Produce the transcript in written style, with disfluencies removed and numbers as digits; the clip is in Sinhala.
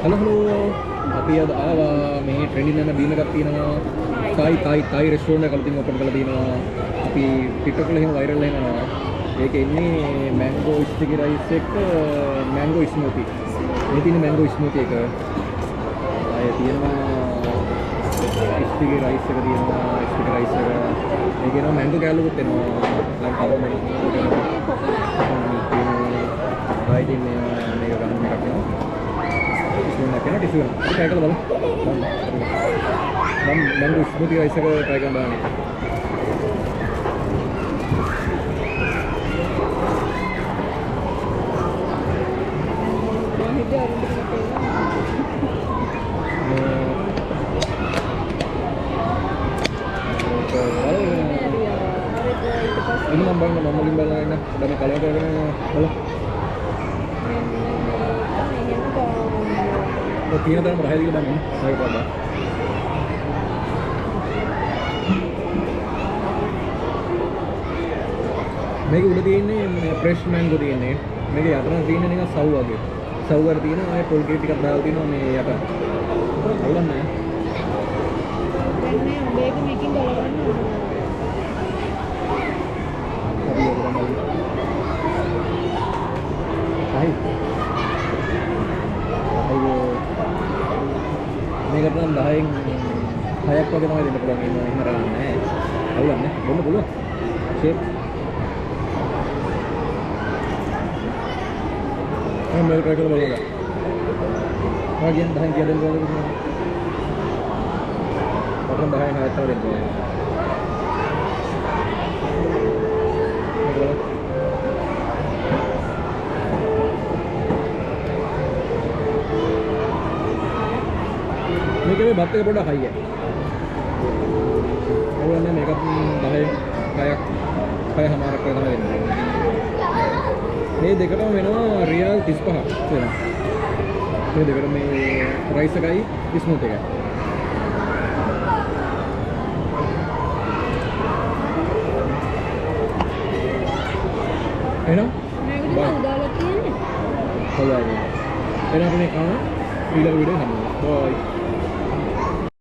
හලෝ හලෝ, අපි අද ආවා මේ ට්‍රෙන්ඩින් යන බීම එකක් තියෙනවා. තායි තායි තායි රෙස්ටෝරන්ට් එකක් අලුතින් ඕපන් කරලා තියෙනවා. අපි TikTok වල එහෙම වයිරල් එහෙම යනවා. ඒකේ ඉන්නේ මැංගෝ ස්ටිකි රයිස් එක්ක මැංගෝ ස්මූති. මේ තියෙන මැංගෝ ස්මූති එක. ආයේ තියෙනවා ස්ටිකි රයිස් එක තියෙනවා, ස්ටිකි රයිස් එක. මේක එනවා මැංගෝ කෑල්ලකුත් එනවා. ලංකාවේ මේ කොකනට් තියෙනවා. ආයේ තියෙන්නේ මේක ගන්න එකක් එනවා. ස්පූන් එකක් එනවා, ටිෂු එනවා. අපි try කරලා බලමු. මම මැංගෝ ස්මූති රයිස් එක try කරන්න බලන්නේ. මම හිතුවේ අරුන්ට කෙනෙක් එනවා. ඉන්න මම බලන්න, මම මුලින් බලන්න ඉන්න. දැන් කලවම් කරගෙන බලමු. මෙන්න මේක මෙහෙම ගන්න. ඔය තියෙන තරම රහයි දීලා බලන්න. හරි බලන්න. මේක උඩ තියෙන්නේ මේ ෆ්‍රෙෂ් මැංගෝ තියෙන්නේ. මේක යට නම් තියෙන්නේ නිකන් සව් වගේ. සව් වල තියෙනවා ආයේ පොල් කිරි ටිකක් දාලා තියෙනවා මේ යට. අවුලක් නෑ. දැන් මේ අඹේක මේකෙන් ගලවන්න ඕන. අපි ඔක තමයි බලමු. හයි. අයියෝ. මේකට නම් 10න් 6ක් වගේ තමයි දෙන්න පුළුවන්. එහෙම එහෙම රහක් නෑ. අවුලක් නෑ. බොන්න පුළුවන්. ෂේප්. මම මේක try කරලා බලනවා. ඔයා කියන්නේ 10න් කීයක් දෙන්න පුළුවන්ද කියලා? මට නම් 10න් 6ක් තමයි දෙන්න පුළුවන්. මේක බලන්න. මේකේ බත් එක පොඩ්ඩක් හයියයි. අවුලක් නෑ, මේකත් 10 6ක් 6.5ක් වගේ තමයි දෙන්න පුළුවන්. මේ දෙකටම වෙනවා රියල් 35ක් වෙනවා. මේ දෙකට මේ රයිස් එකයි ස්මූත් එකයි. එහෙනම් මේකට තව දාලා තියෙන්නේ. හොඳයි. එහෙනම් අපි මේ කන ඊළඟ වීඩියෝ හමුවෙමු. බයි.